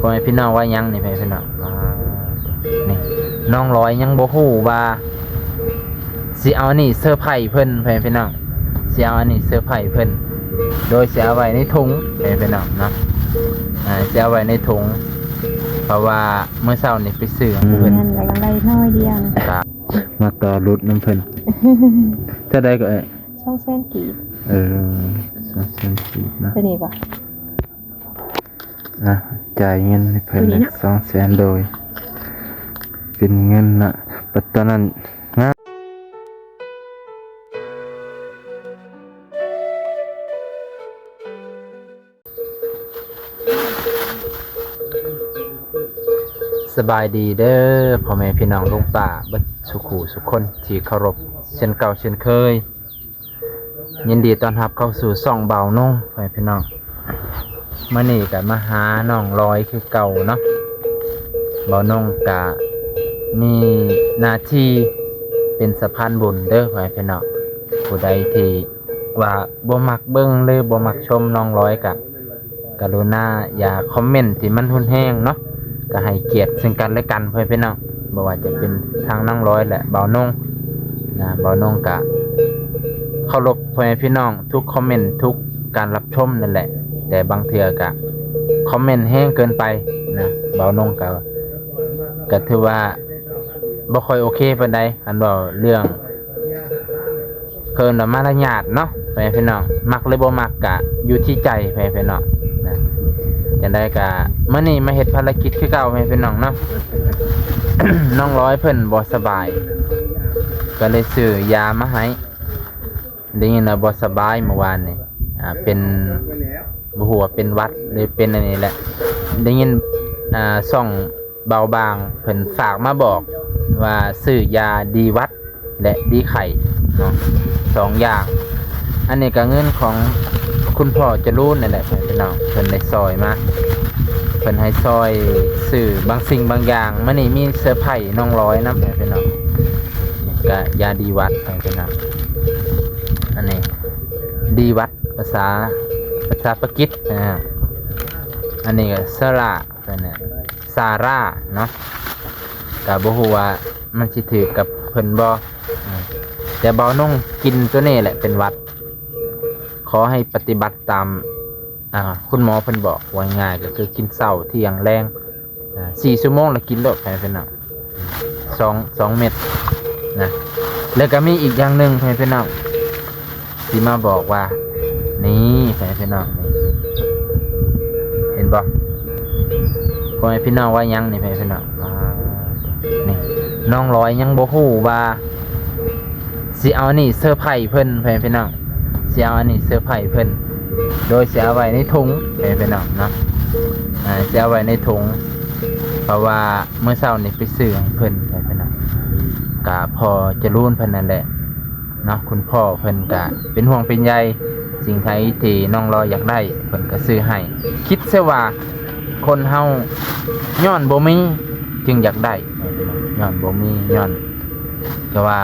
ພໍ່ແມ່ພີ່ນ້ອງວ່າຫຍັງນີ້ ພໍ່ແມ່ພີ່ນ້ອງ? ອ່າ ນີ້ ນ້ອງລອຍຍັງບໍ່ຮູ້ວ່າຊິເອົາອັນນີ້ເຊີໄພເພິ່ນ ພໍ່ແມ່ພີ່ນ້ອງ, ຊິເອົາອັນນີ້ເຊີໄພເພິ່ນ ໂດຍຊິເອົາໄວ້ໃນຖົງ ພໍ່ແມ່ພີ່ນ້ອງເນາະ. ອ່າ ຊິເອົາໄວ້ໃນຖົງ ເພາະວ່າມື້ເຊົ້ານີ້ໄປຊື້ໃຫ້ເພິ່ນ ແມ່ນ ແລ້ວກໍໄດ້ໜ້ອຍດຽວນະ. ກໍມາຕໍ່ຫຼຸດນຳເພິ່ນ. ເທົ່າໃດກໍ ສອງແສນກີບ. ເອີ ສອງແສນກີບນະ ຕົວນີ້ບໍ່? ອ່ະ ຈ່າຍເງິນໃຫ້ເພິ່ນ ຕົວນີ້ນະ ສອງແສນ ໂດຍ ເປັນເງິນນະ ບັດຕອນນັ້ນນະ. ສະບາຍດີເດີ ພໍ່ແມ່ພີ່ນ້ອງລຸງປ້າເບິດສູ່ຄູ່ສູ່ຄົນທີ່ເຄົາລົບ ເຊັ່ນເກົ່າເຊັ່ນເຄີຍ. ຍິນດີຕ້ອນຮັບເຂົ້າສູ່ຊ່ອງບ່າວນົງ ພໍ່ແມ່ພີ່ນ້ອງ. ມື້ນີ້ກໍມາຫານ້ອງລອຍຄືເກົ່າເນາະ. ບ່າວນົງກໍມີໜ້າທີ່ເປັນສະພານບຸນເດີ ພໍ່ແມ່ພີ່ນ້ອງ. ຜູ້ໃດທີ່ວ່າບໍ່ມັກເບິ່ງ ຫຼື ບໍ່ມັກຊົມນ້ອງລອຍ ກໍ ກະລຸນາຢ່າຄອມເມັນທີ່ມັນຮຸນແຮງເນາະ, ກໍໃຫ້ກຽດເຊິ່ງກັນແລະກັນ ພໍ່ແມ່ພີ່ນ້ອງ. ບໍ່ວ່າຈະເປັນທາງນ້ອງລອຍ ແລະ ບ່າວນົງນະ, ບ່າວນົງກະເຄົາລົບພໍ່ແມ່ພີ່ນ້ອງທຸກຄອມເມັນ ທຸກການຮັບຊົມນັ້ນແຫຼະ, ແຕ່ບາງເທື່ອກະຄອມເມັນແຮງເກີນໄປນະ, ບ່າວນົງກະ ກະຖືວ່າບໍ່ຄ່ອຍໂອເຄປານໃດ ຄັນເວົ້າເລື່ອງ ເອີ້ນວ່າມາລະຍາດເນາະ ພໍ່ແມ່ພີ່ນ້ອງ, ມັກຫຼືບໍ່ມັກກະຢູ່ທີ່ໃຈ ພໍ່ແມ່ພີ່ນ້ອງນະ. ຈັ່ງໃດກະມື້ນີ້ມາເຮັດພາລະກິດຄືເກົ່າ ພໍ່ແມ່ພີ່ນ້ອງເນາະ. ນ້ອງລອຍເພິ່ນບໍ່ສະບາຍ ກໍເລີຍຊື້ຢາມາໃຫ້. ໄດ້ຍິນວ່າບໍ່ສະບາຍມື້ວານນີ້ ອ່າ ເປັນ ບໍ່ຮູ້ວ່າເປັນຫວັດ ຫຼື ເປັນອັນນີ້ແຫຼະ. ໄດ້ຍິນ ອ່າ ຊ່ອງ ເບົາບາງເພິ່ນຝາກມາບອກວ່າຊື້ຢາດີຫວັດ ແລະ ດີໄຂ້ເນາະ ສອງຢ່າງ. ອັນນີ້ກໍເງິນຂອງຄຸນພໍ່ຈະລູນນັ້ນແຫຼະ ພີ່ນ້ອງ, ເພິ່ນໄດ້ຊ່ອຍມາ ເພິ່ນໃຫ້ຊ່ອຍຊື້ບາງສິ່ງບາງຢ່າງ. ມື້ນີ້ມີເຊີໄພນ້ອງລອຍນຳ ພີ່ນ້ອງ, ກໍຢາດີຫວັດ ພີ່ນ້ອງ. ອັນນີ້ດີຫວັດ ພາສາ ພາສາປາກິດນະ. ອັນນີ້ກໍຊາລາ ເພິ່ນນະ ຊາລາເນາະ, ກໍບໍ່ຮູ້ວ່າມັນຊິຖືກກັບເພິ່ນບໍ່. ອາ ແຕ່ເບົານົງກິນຕົວນີ້ແຫຼະເປັນຫວັດ. ຂໍໃຫ້ປະຕິບັດຕາມ ອາ ຄຸນໝໍເພິ່ນບອກ, ເວົ້າງ່າຍໆກໍຄືກິນເຊົ້າ ທ່ຽງ ແລງ ອາ ສີ່ຊົ່ວໂມງແລ້ວກິນໂລດ ພີ່ນ້ອງ. ສອງ ສອງເມັດນະ. ແລ້ວກໍມີອີກຢ່າງໜຶ່ງ ພໍ່ແມ່ພີ່ນ້ອງ ທີ່ມາບອກວ່າ ນີ້ ພໍ່ແມ່ພີ່ນ້ອງ ນີ້ ເຫັນບໍ່? ພໍ່ແມ່ພີ່ນ້ອງວ່າຫຍັງນີ້ ພໍ່ແມ່ພີ່ນ້ອງ? ອ່າ ນີ້ ນ້ອງລອຍຍັງບໍ່ຮູ້ວ່າຊິເອົາອັນນີ້ເຊີໄພເພິ່ນ ພໍ່ແມ່ພີ່ນ້ອງ. ຊິເອົາອັນນີ້ເຊີໄພເພິ່ນ ໂດຍຊິເອົາໄວ້ໃນຖົງ ພໍ່ແມ່ພີ່ນ້ອງເນາະ. ອ່າ ຊິເອົາໄວ້ໃນຖົງ ເພາະວ່າມື້ເຊົ້ານີ້ໄປຊື້ໃຫ້ເພິ່ນ ພໍ່ແມ່ພີ່ນ້ອງ, ກະພໍ່ຈະລູນເພິ່ນນັ້ນແຫຼະເນາະ. ຄຸນພໍ່ເພິ່ນກະເປັນຫ່ວງເປັນໃຍ ສິ່ງໃດທີ່ນ້ອງລອຍຢາກໄດ້ ເພິ່ນກະຊື້ໃຫ້. ຄິດຊະວ່າຄົນເຮົາຍ້ອນບໍ່ມີຈຶ່ງຢາກໄດ້ ຍ້ອນບໍ່ມີ ຍ້ອນ ແຕ່ວ່າ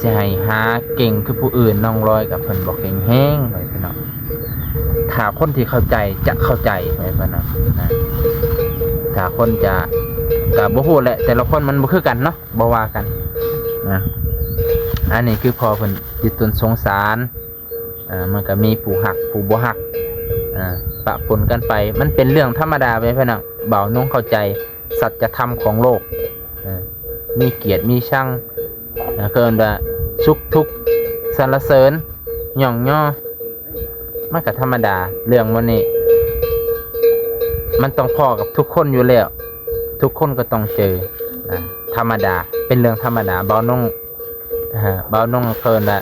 ຊິໃຫ້ຫາເກັ່ງຄືຜູ້ອື່ນ ນ້ອງລອຍກັບເພິ່ນບໍ່ເກັ່ງແຮງ ພີ່ນ້ອງ. ຖ້າຄົນທີ່ເຂົ້າໃຈຈະເຂົ້າໃຈ ພີ່ນ້ອງນະ. ຖ້າຄົນຈະ ກະບໍ່ຮູ້ແຫຼະ, ແຕ່ລະຄົນມັນບໍ່ຄືກັນເນາະ, ບໍ່ວ່າກັນນະ. ອັນນີ້ຄືພໍ່ເພິ່ນຢູ່ຕົ້ນສົງສານ, ອ່າ ມັນກະມີຜູ້ຮັກຜູ້ບໍ່ຮັກ ອ່າ ປະປົນກັນໄປ. ມັນເປັນເລື່ອງທຳມະດາ ພີ່ນ້ອງ. ບ່າວນົງເຂົ້າໃຈ ສັດຈະທຳຂອງໂລກ ເອີ ມີກຽດມີຊັງ ເອີ້ນວ່າສຸກທຸກສັນລະເສີນ ຍ້ອງຍໍ ມັນກໍທຳມະດາ. ເລື່ອງໝູ່ນີ້ມັນຕ້ອງພໍ້ກັບທຸກຄົນຢູ່ແລ້ວ, ທຸກຄົນກໍຕ້ອງເຈີ ອາ ທຳມະດາ, ເປັນເລື່ອງທຳມະດາ. ບ່າວນົງ ເອີ ບ່າວນົງເອີ້ນວ່າ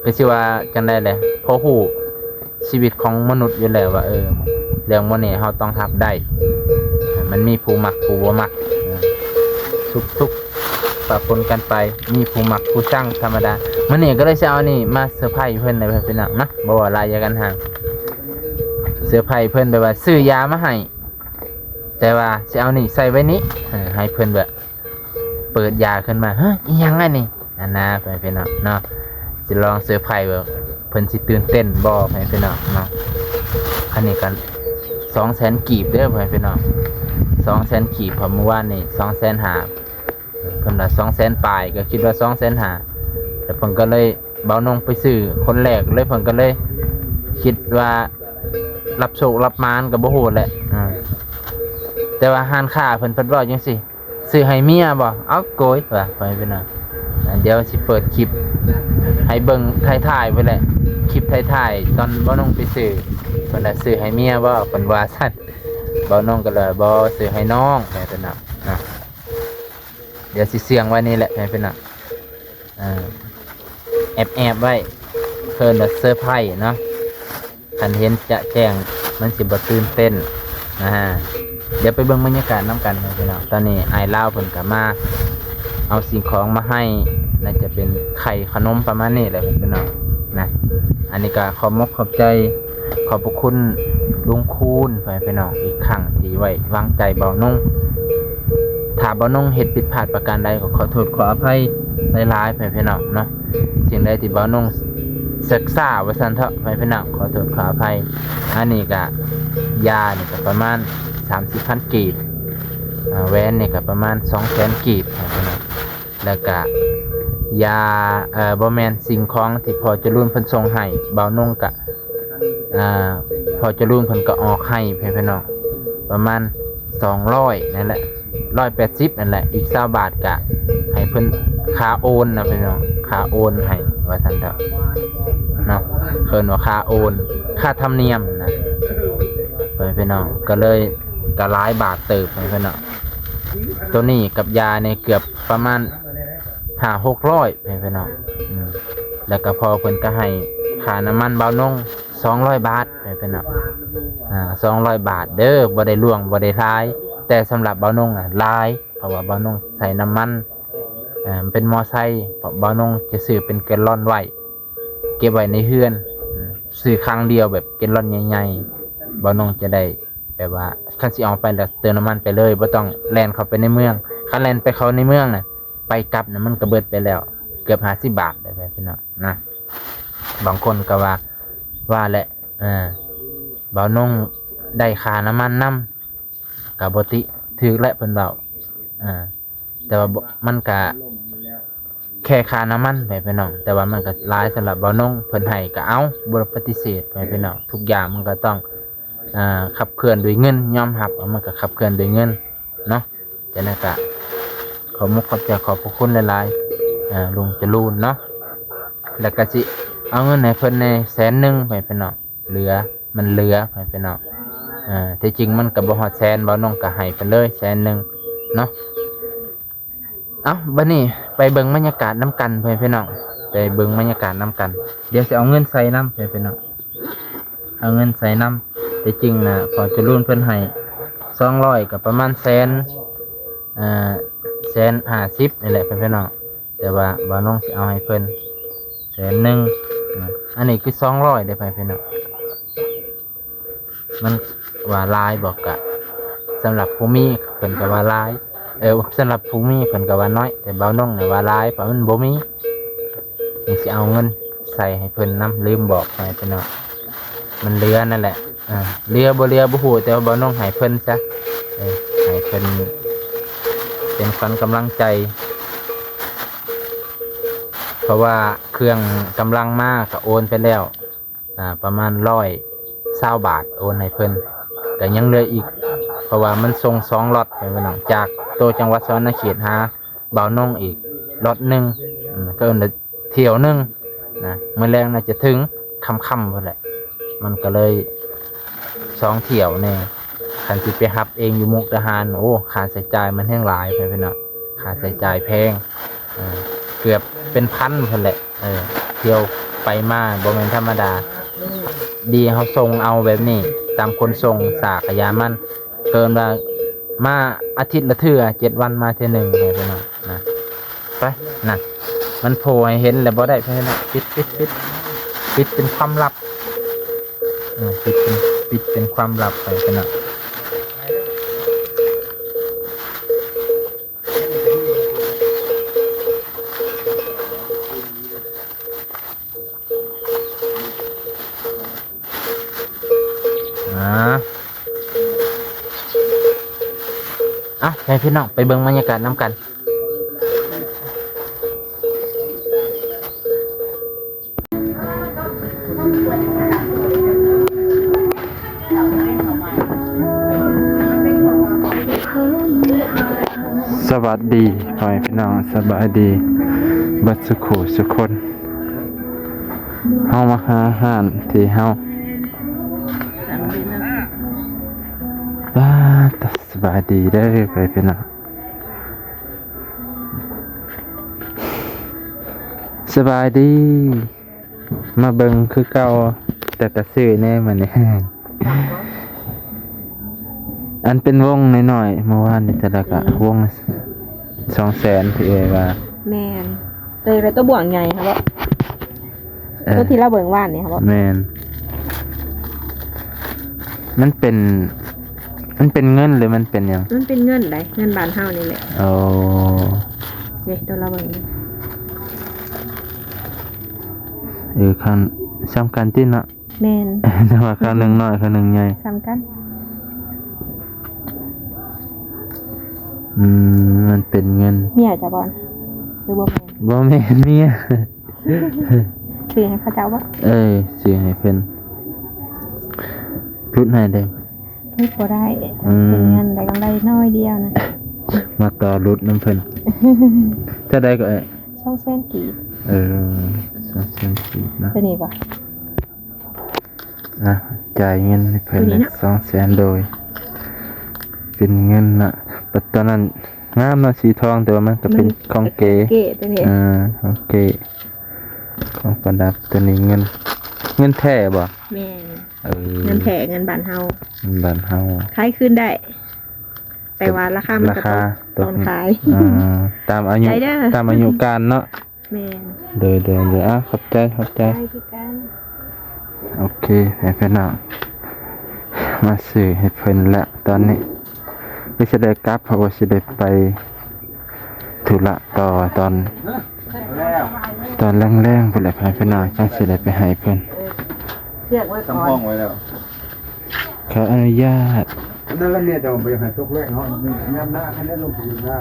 ຄືຊິວ່າຈັ່ງໃດແຫຼະ ພໍຮູ້ຊີວິດຂອງມະນຸດຢູ່ແລ້ວວ່າ ເອີ ເລື່ອງໝູ່ນີ້ເຮົາຕ້ອງຮັບໄດ້, ມັນມີຜູ້ມັກຜູ້ບໍ່ມັກ, ເອີ ທຸກໆປະປົນກັນໄປ, ມີຜູ້ມັກຜູ້ຊັງທຳມະດາ. ມື້ນີ້ກໍເລີຍຊິເອົາອັນນີ້ມາເຊີໄພເພິ່ນໃຫ້ເພິ່ນນຳເນາະ, ບໍ່ເວົ້າຫຼາຍຢ່າກັນຫ່າງ. ເຊີໄພເພິ່ນແບບວ່າຊື້ຢາມາໃຫ້ ແຕ່ວ່າຊິເອົານີ້ໃສ່ໄວ້ນີ້ ເອີ ໃຫ້ເພິ່ນແບບ ເປີດຢາຂຶ້ນມາ ຮະ ອີ່ຫຍັງອັນນີ້ ອັນນາ ພໍ່ແມ່ພີ່ນ້ອງເນາະ. ຊິລອງເຊີໄພວ່າເພິ່ນຊິຕື່ນເຕັ້ນບໍ່ ພໍ່ແມ່ພີ່ນ້ອງເນາະ. ອັນນີ້ກໍ ສອງແສນກີບເດີ ພໍ່ແມ່ພີ່ນ້ອງ ສອງແສນກີບ ເພາະມື້ວານນີ້ສອງແສນຫ້າ ເພິ່ນວ່າສອງແສນປາຍ ກໍຄິດວ່າສອງແສນຫ້າ ແລ້ວເພິ່ນກໍເລີຍ ບ່າວນົງໄປຊື້ຄົນແລກເລີຍ ເພິ່ນກໍເລີຍຄິດວ່າ ຮັບໂຊກຮັບໝານກໍບໍ່ຮູ້ແຫຼະ ອາ ແຕ່ວ່າຮ້ານຄ້າເພິ່ນ ເພິ່ນເວົ້າຈັ່ງຊີ້ ຊື້ໃຫ້ເມຍບໍ່? ເອົ້າໂກຍວ່າ ພໍ່ແມ່ພີ່ນ້ອງ ດຽວຊິເປີດຄລິບໃຫ້ເບິ່ງທ້າຍໆ ພຸ້ນແຫຼະ ຄລິບທ້າຍໆ ຕອນບ່າວນົງໄປຊື້ ເພິ່ນວ່າຊື້ໃຫ້ເມຍບໍ່? ເພິ່ນວ່າຊັ້ນ ບ່າວນົງກໍເລີຍ ບໍ່ ຊື້ໃຫ້ນ້ອງ ພໍ່ແມ່ພີ່ນ້ອງນະ ດຽວຊິສ່ຽງໄວ້ນີ້ແຫຼະ ພໍ່ແມ່ພີ່ນ້ອງ ເອີ ແອບໆ ໄວ້ ເອີ້ນວ່າເຊີໄພຣສ໌ເນາະ ຄັນເຫັນຈະແຈ້ງມັນຊິບໍ່ຕື່ນເຕັ້ນນະ ດຽວໄປເບິ່ງບັນຍາກາດນຳກັນພີ່ນ້ອງ ຕອນນີ້ອ້າຍລາວເພິ່ນກໍມາເອົາສິ່ງຂອງມາໃຫ້ ໜ້າຈະເປັນໄຂ່ຂະໜົມປະມານນີ້ແຫຼະພີ່ນ້ອງນະ ອັນນີ້ກໍຂອບມົກຂອບໃຈ ຂອບພະຄຸນລຸງຄູນ ພໍ່ແມ່ພີ່ນ້ອງ ອີກຄັ້ງທີ່ໄວ້ວາງໃຈບ່າວນົງ ຖ້າບ່າວນົງເຮັດຜິດພາດປະການໃດກໍຂໍໂທດຂໍອະໄພຫຼາຍໆ ພໍ່ແມ່ພີ່ນ້ອງເນາະ ສິ່ງໃດທີ່ບ່າວນົງເສິກຊ້າວ່າຊັ້ນເຖາະ ພໍ່ແມ່ພີ່ນ້ອງ ຂໍໂທດຂໍອະໄພ ອັນນີ້ກະ ຢານີ້ກະປະມານສາມສິບພັນກີບ ອາ ແຫວນນີ້ກະປະມານສອງແສນກີບ ພໍ່ແມ່ພີ່ນ້ອງ ແລ້ວກະ ຢາ ເອີ ບໍ່ແມ່ນ ສິ່ງຂອງທີ່ພໍ່ຈະລຸນເພິ່ນສົ່ງໃຫ້ ບ່າວນົງກະ ອາ ພໍ່ຈະລຸນເພິ່ນກໍອອກໃຫ້ ພີ່ນ້ອງ ປະມານສອງຮ້ອຍນັ້ນແຫຼະ ຮ້ອຍແປດສິບນັ້ນແຫຼະ ອີກຊາວບາດກະໃຫ້ເພິ່ນຄ່າໂອນນະພີ່ນ້ອງ ຄ່າໂອນໃຫ້ວ່າຊັ້ນເຖາະເນາະ ເອີ້ນວ່າຄ່າໂອນ ຄ່າທຳນຽມນະ ພໍ່ແມ່ພີ່ນ້ອງ ກໍເລີຍ ກໍຫຼາຍບາດເຕີບ ພໍ່ແມ່ພີ່ນ້ອງ ໂຕນີ້ກັບຢານີ້ເກືອບປະມານຫ້າຫົກຮ້ອຍ ພໍ່ແມ່ພີ່ນ້ອງ ອືມ ແລ້ວກໍພໍ່ເພິ່ນກໍໃຫ້ຄ່ານ້ຳມັນບ່າວນົງສອງຮ້ອຍບາດ ພໍ່ແມ່ພີ່ນ້ອງ ອາ ສອງຮ້ອຍບາດເດີ ບໍ່ໄດ້ຫຼວງ ບໍ່ໄດ້ຫຼາຍ ແຕ່ສຳລັບບ່າວນົງນະຫຼາຍ ເພາະວ່າບ່າວນົງໃຊ້ນ້ຳມັນ ເປັນມໍໄຊ ເພາະບ່າວນົງຈະຊື້ເປັນແກນລອນໄວ້ ເກັບໄວ້ໃນເຮືອນ ຊື້ຄັ້ງດຽວແບບແກນລອນໃຫຍ່ໆ ບ່າວນົງຈະໄດ້ ແບບວ່າຄັນຊິອອກໄປແລ້ວເຕີມນ້ຳມັນໄປເລີຍ ບໍ່ຕ້ອງແລ່ນເຂົ້າໄປໃນເມືອງ ຄັນແລ່ນໄປເຂົ້າໃນເມືອງນະ ໄປກັບນະມັນກໍເບິດໄປແລ້ວ ເກືອບຫ້າສິບບາດແລ້ວ ພີ່ນ້ອງນະ ບາງຄົນກໍວ່າ ວ່າແຫຼະ ເອີ ບ່າວນົງໄດ້ຄ່ານ້ຳມັນນຳ ກໍບໍ່ຕິ ຖືກແຫຼະເພິ່ນເວົ້າ ເອີ ແຕ່ວ່າມັນກະ ແຄ່ຄ່ານ້ຳມັນ ພໍ່ແມ່ພີ່ນ້ອງ ແຕ່ວ່າມັນກໍຫຼາຍສຳລັບບ່າວນົງ ເພິ່ນໃຫ້ກໍເອົາ ບໍ່ປະຕິເສດ ພໍ່ແມ່ພີ່ນ້ອງ ທຸກຢ່າງມັນກໍຕ້ອງ ອາ ຂັບເຄື່ອນດ້ວຍເງິນ ຍອມຮັບວ່າມັນກໍຂັບເຄື່ອນດ້ວຍເງິນເນາະ ຈັ່ງນັ້ນກໍຂອບມຸກຂອບໃຈ ຂອບພະຄຸນຫຼາຍໆ ອາ ລຸງຈະລູນເນາະ ແລ້ວກໍຊິເອົາເງິນໃຫ້ເພິ່ນແດ່ແສນໜຶ່ງ ພໍ່ແມ່ພີ່ນ້ອງ ເຫຼືອ ມັນເຫຼືອ ພໍ່ແມ່ພີ່ນ້ອງ ເອີ ທີ່ຈິງມັນກໍບໍ່ຮອດແສນ ບ່າວນົງກໍໃຫ້ເພິ່ນເລີຍແສນໜຶ່ງເນາະ ເອົ້າ ບັດນີ້ໄປເບິ່ງບັນຍາກາດນຳກັນ ພໍ່ແມ່ພີ່ນ້ອງ ໄປເບິ່ງບັນຍາກາດນຳກັນ ດຽວຊິເອົາເງິນໃສ່ນຳ ພໍ່ແມ່ພີ່ນ້ອງ ເອົາເງິນໃສ່ນຳ ທີ່ຈິງນະ ພໍ່ຈະລູນເພິ່ນໃຫ້ສອງຮ້ອຍ ກໍປະມານແສນ ເອີ ແສນຫ້າສິບນີ້ແຫຼະ ພໍ່ແມ່ພີ່ນ້ອງ ແຕ່ວ່າບ່າວນົງຊິເອົາໃຫ້ເພິ່ນແສນໜຶ່ງນະ ອັນນີ້ຄືສອງຮ້ອຍເດ້ ພໍ່ແມ່ພີ່ນ້ອງ ມັນວ່າຫຼາຍບໍ່ ກະສຳລັບຜູ້ມີເພິ່ນກໍວ່າຫຼາຍ ເອີ ສຳລັບຜູ້ມີເພິ່ນກໍວ່າໜ້ອຍ ແຕ່ບ່າວນົງນີ້ວ່າຫຼາຍ ເພາະມັນບໍ່ມີ ຍັງຊິເອົາເງິນໃສ່ໃຫ້ເພິ່ນນຳ ລືມບອກ ພໍ່ແມ່ພີ່ນ້ອງ ມັນເຫຼືອນັ້ນແຫຼະ ເອີ ເຫຼືອບໍ່ເຫຼືອບໍ່ຮູ້ ແຕ່ວ່າບ່າວນົງໃຫ້ເພິ່ນຊະ ເອີ ໃຫ້ເພິ່ນເປັນຂວັນກຳລັງໃຈ ເພາະວ່າເຄື່ອງກຳລັງມາກໍໂອນໄປແລ້ວ ອ່າ ປະມານຮ້ອຍຊາວບາດ ໂອນໃຫ້ເພິ່ນ ກໍຍັງເຫຼືອອີກ ເພາະວ່າມັນສົ່ງສອງລັອດ ພີ່ນ້ອງ ຈາກໂຕຈັງຫວັດສະຫວັນນະເຂດຫາບ່າວນົງອີກລັອດໜຶ່ງ ອືມ ກໍເອີ້ນວ່າຖ້ຽວໜຶ່ງນະ ມື້ແລງໜ້າຈະເຖິງຄ່ຳໆ ພຸ້ນແຫຼະ ມັນກໍເລີຍສອງຖ້ຽວແດ່ ຄັນຊິໄປຮັບເອງຢູ່ມຸກດາຫານ ໂອ້ ຄ່າໃຊ້ຈ່າຍມັນແຮງຫຼາຍ ພີ່ນ້ອງ ຄ່າໃຊ້ຈ່າຍແພງ ເອີ ເກືອບເປັນພັນພຸ້ນແຫຼະ ເອີ ທ່ຽວໄປມາບໍ່ແມ່ນທຳມະດາ ດີເຮົາສົ່ງເອົາແບບນີ້ ຕາມຂົນສົ່ງ ສາກະຢາມັນ ເກີນວ່າມາອາທິດລະເທື່ອ ເຈັດວັນມາເທື່ອໜຶ່ງ ພີ່ນ້ອງນະ ໄປ ນັ້ນ ມັນໂຜ່ໃຫ້ເຫັນແລ້ວບໍ່ໄດ້ ພີ່ນ້ອງ ປິດ ປິດ ປິດ ປິດເປັນຄວາມລັບ ເອີ ປິດເປັນ ປິດເປັນຄວາມລັບໄປ ພີ່ນ້ອງ. ອ່າ ເອົ້າ ໃຫ້ພີ່ນ້ອງໄປເບິ່ງບັນຍາກາດນຳກັນ. ສະບາຍດີພໍ່ແມ່ພີ່ນ້ອງ ສະບາຍດີເບິດສຸຂູສຸຄົນ. ເຮົາມາຫາຮ້ານທີ່ເຮົາ ອ່າ ສະບາຍດີເດີພໍ່ແມ່ພີ່ນ້ອງ. ສະບາຍດີ ມາເບິ່ງຄືເກົ່າ ແຕ່ກະຊື້ແດ່ມື້ນີ້ ອັນເປັນວົງນ້ອຍໆ ເມື່ອວານນີ້ ແຕ່ລະກະວົງສອງແສນ ທີ່ເອື້ອຍວ່າ. ແມ່ນ ເອື້ອຍໄປຕົວບ່ວງໃຫຍ່ຫັ້ນບໍ? ເອີ ຕົວທີ່ລາວເບິ່ງວານນີ້ຫັ້ນບໍ? ແມ່ນ ມັນເປັນ ມັນເປັນເງິນ ຫຼືມັນເປັນຫຍັງ? ມັນເປັນເງິນໃດ ເງິນບ້ານເຮົານີ້ແຫຼະ. ໂອ້ ເດ້ ຕົວລາວເບິ່ງນີ້ ເອີ ຄັນ ສ່ຳກັນຕິເນາະ. ແມ່ນ ແຕ່ວ່າຂ້າງໜຶ່ງນ້ອຍ ຂ້າງໜຶ່ງໃຫຍ່ ສ່ຳກັນ. ອືມ ມັນເປັນເງິນ ເມຍເຈົ້າບໍ່ ຫຼືບໍ່ແມ່ນ? ບໍ່ແມ່ນເມຍ. ຊື້ໃຫ້ເຂົາເຈົ້າບໍ່? ເອີ ຊື້ໃຫ້ເພິ່ນ ຫຼຸດໃຫ້ເດີ້. ຫຼຸດບໍ່ໄດ້. ອືມ ເປັນເງິນໄດ້ກຳໄລໜ້ອຍດຽວນະ ມາຕໍ່ຫຼຸດນຳເພິ່ນ. ເທົ່າໃດກໍເອີຍ? ສອງແສນກີບ. ເອີ ສອງແສນກີບນະ ຕົວນີ້ບໍ່? ອ່ະ ຈ່າຍເງິນໃຫ້ເພິ່ນ ຕົວນີ້ເນາະ ສອງແສນ ໂດຍ ເປັນເງິນນະ. ແຕ່ຕອນນັ້ນງາມເນາະ ສີທອງ ແຕ່ວ່າມັນກໍເປັນ ມັນຂອງເກ ເກຕົວນີ້ ເອີ ຂອງເກ ຂອງປະດັບ. ຕົວນີ້ເງິນ ເງິນແທ້ບໍ່? ແມ່ນ ເອີ ເງິນແທ້ ເງິນບ້ານເຮົາ ເງິນບ້ານເຮົາ ຂາຍຄືນໄດ້ ແຕ່ວ່າລາຄາມັນ ລາຄາ ກໍຕົກຕອນຂາຍ. ເອີ ຕາມອາຍຸ ຕາມອາຍຸການເນາະ. ແມ່ນ ໂດຍໆໆ ອ່າ ຂອບໃຈ ຂອບໃຈ ໃຈຄືກັນ. ໂອເຄ ໃຫ້ເພິ່ນເອົາມາຊື້ໃຫ້ເພິ່ນແລ້ວ. ຕອນນີ້ກໍຊິໄດ້ກັບ ເພາະວ່າຊິໄດ້ໄປທຸລະຕໍ່ຕອນ ຕອນແລງໆ ພຸ້ນແຫຼະ ໃຫ້ເພິ່ນເອົາ ຈັ່ງຊິໄດ້ໄປໃຫ້ເພິ່ນ. ສຳຮອງໄວ້ແລ້ວ. ຂໍອະນຸຍາດ. ນັ້ນລະເມຍເຈົ້າບໍ່ຢາກໃຫ້ຕົກແລງເນາະ ຍາມໜ້າໃຫ້ໄດ້ລົງທຶນນາ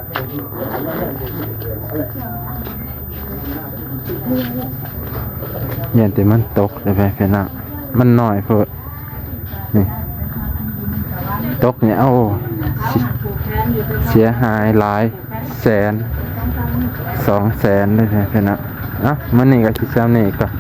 ຢ້ານແຕ່ມັນຕົກເດ້ ພີ່ນ້ອງ ມັນໜ້ອຍໂພດ. ນີ້ ຕົກນີ້ ເອົາ ເສຍຫາຍຫຼາຍແສນ ສອງແສນເດ້ ພີ່ນ້ອງ. ເອົ້າ ມື້ນີ້ກໍຊິຊ່ຳນີ້ກ່ອນ.